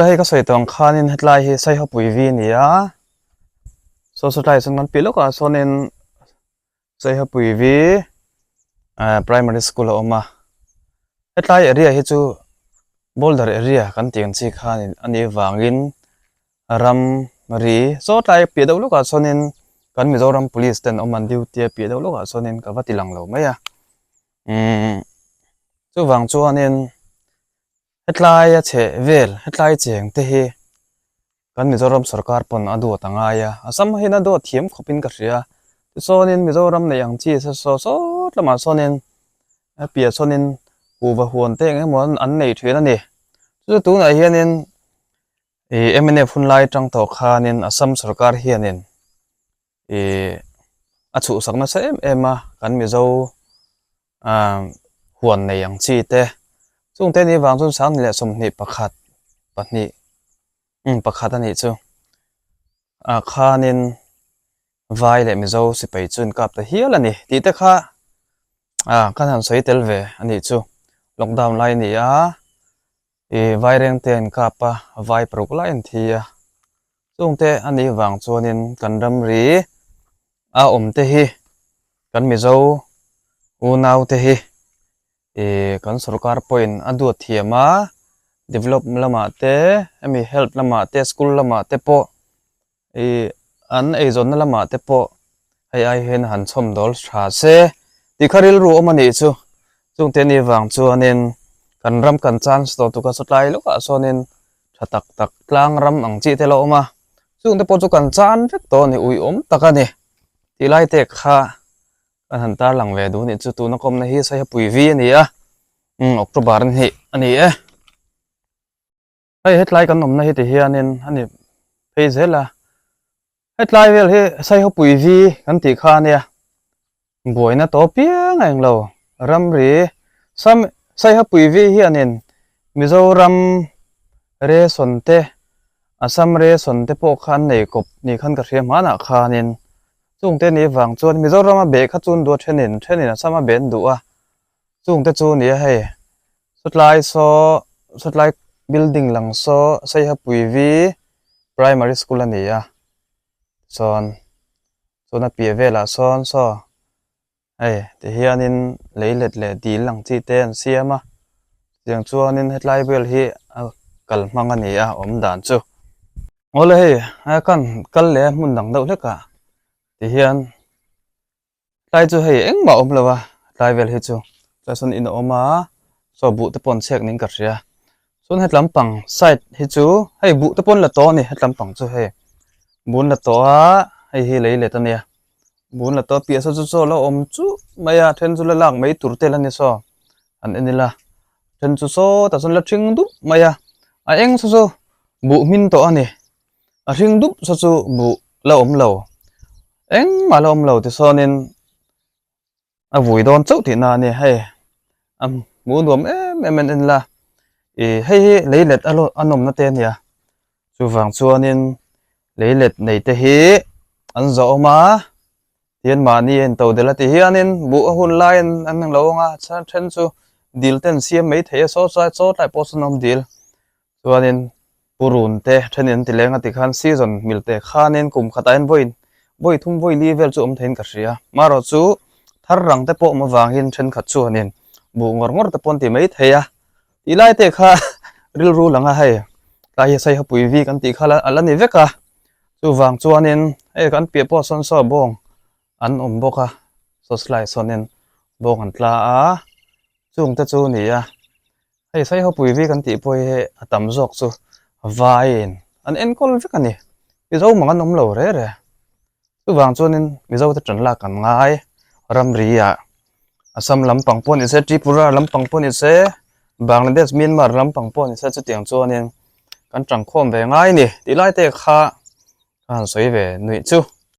Hei ka sawi tawh ang khanin hetlai hi Saihawpui vi a ni a, saw saw tlaiah chuan kan piah lawkah sawnin Saihawpui vi ah primary school a awm a, hetlai area hi chu boulder area kan tih ang chi khanin a nih vangin ram ri saw tlai piah deuh lawkah sawnin kan Mizoram police ten awm an duty a piah deuh lawkah sawnin ka va ti lang lo mai a, umm chuvang chuanin. Hetlai a chheh vel, hetlai cheng te hi kan Mizoram sorkar pawn a duat a ngai a, Assam hian a duat thiam khawpin ka hria. Tichuanin Mizoram neih ang chi sa saw sawt lamah sawnin a piah sawnin kuhva huan te eng emaw an nei thin a ni. Chu chu tunah hianin ih mnf hun lai atang tawh khanin Assam sorkar hianin ih a chhuhsak nasa em em a kan Mizo ah huan nei ang chi te chung te ni vang chuan sang leh 21 pahnih um pakhat a nih chu ah khanin vai leh Mizo sipai chu an kap ta hial a ni tih te kha ah kan han sawi tel ve a nih chu lockdown lai a ni a ih vaireng te an kap a vai paruk lai an thi a. Chungte a nih vang chuanin kan ramri a awm te hi kan Mizo unau te hi ih kan sorkar pawhin a duat thiam a, develop lamah te hemi health lamah te school lamah te pawh ih an eizawnna lamah te pawh hei ai hian han chhawm dawl tha se tih kha rilru awm a nih chu. Chungte a nih vang chuanin kan ram kan chance tawh tuk a sawtlai lawkah sawnin tha tak tak tlang ram ang chi te la awm a chung te pawh chu kan chan vek tawh a ni ui awm tak a ni tih lai te kha kan han tar lang ve duh a nih chu tuna kawmna hi Saihapui vi a ni a umm October a hnih a ni e hei hetlai kan awmna hi ti hianin a ni phei zel a. Hetlai vel hi Saihawpui vi kan tih kha a nia, buaina tawh piang a eng lo. Ramri Sam Saihawpui vi hianin Mizoram ration te, Assam ration te pawh kha an nei kawp ni khan ka hria hmanah khanin chungte ni vang chuan Mizorama beh kha chu an duh a thenin thenin Assam a beh an duh a, chungte chu nia hei sawtlai saw sawtlai building lang saw Saihawpui vi primary school a ni a chuan chuan a piah velah sawn saw hei ti hianin lei let leh dil ang chi te an siam a tiang chuanin hetlai vel hi a kal hmang a ni a awm dan chu awle hei a kan kal leh a hmun dang deuh hlek ah ti hian. Tlai chu hei engmah a awm lo a, tlai vel hi chu chuan sawn in a awm a, saw buh te pawh an chhek niin ka hria. Chuan he tlampang side hi chu hei buh te pawh an la tawh a ni, he tlampang chu hei buh an la tawh a, hei hi lei let a nia. Buh an la tawh a, piah saw chu chaw la awm chuh mai a, then chu la lak mai tur te la ni saw an en ila, then chu sawtah sawn la ṭhing dup mai a, a eng saw chu buh hmin tawh a ni. A hring dup saw chu buh la awm lo, engmah la awm lo tisawnin a vui dawn chauh tihna a ni. Hei a hmuh nuam em em en en la, ih hei hi lei let a a nawmna te a nia, chuvang chuanin lei let nei te hi an zawh awm a, tihian mahni a into del a ti hianin buh a hun laiin an lo ang a, then chu dil te an siam maithei a saw saw tlai pawh sawn a awm dil. Chuanin purun te thenin an ti leng a ti khan season mil te khanin kum khatah hian vawi vawi thum vawi li vel chu awm theiin ka hria. Marawh chu thar rang te pawh awm avangin thenkhat chuanin buh ngawr ngawr te pawh an ti mai thei a. Tih lai te kha rilru lang a hei tlai hi Saihapui vi kan tih kha a la ni vek a. Chuvang chuanin hei kan piah pawh sawn saw bawng an awm bawk a, saw slide sawnin bawng an tla a, chungte chu a ni a. Hei Saihawpui vi kan tih pawh hi a tam zawk chu vaiin an enkawl vek a ni. Mizo mang an awm lo re re. Chuvang chuanin Mizo te tan lak an ngai ramri ah Assam lampang pawh ni se, Tripura lampang pawh ni se, Bangladesh, Myanmar lampang pawh ni se chutiang chuanin kan tangkhawm ve ngai a ni tih lai te kha ka han sawi ve nuih chu.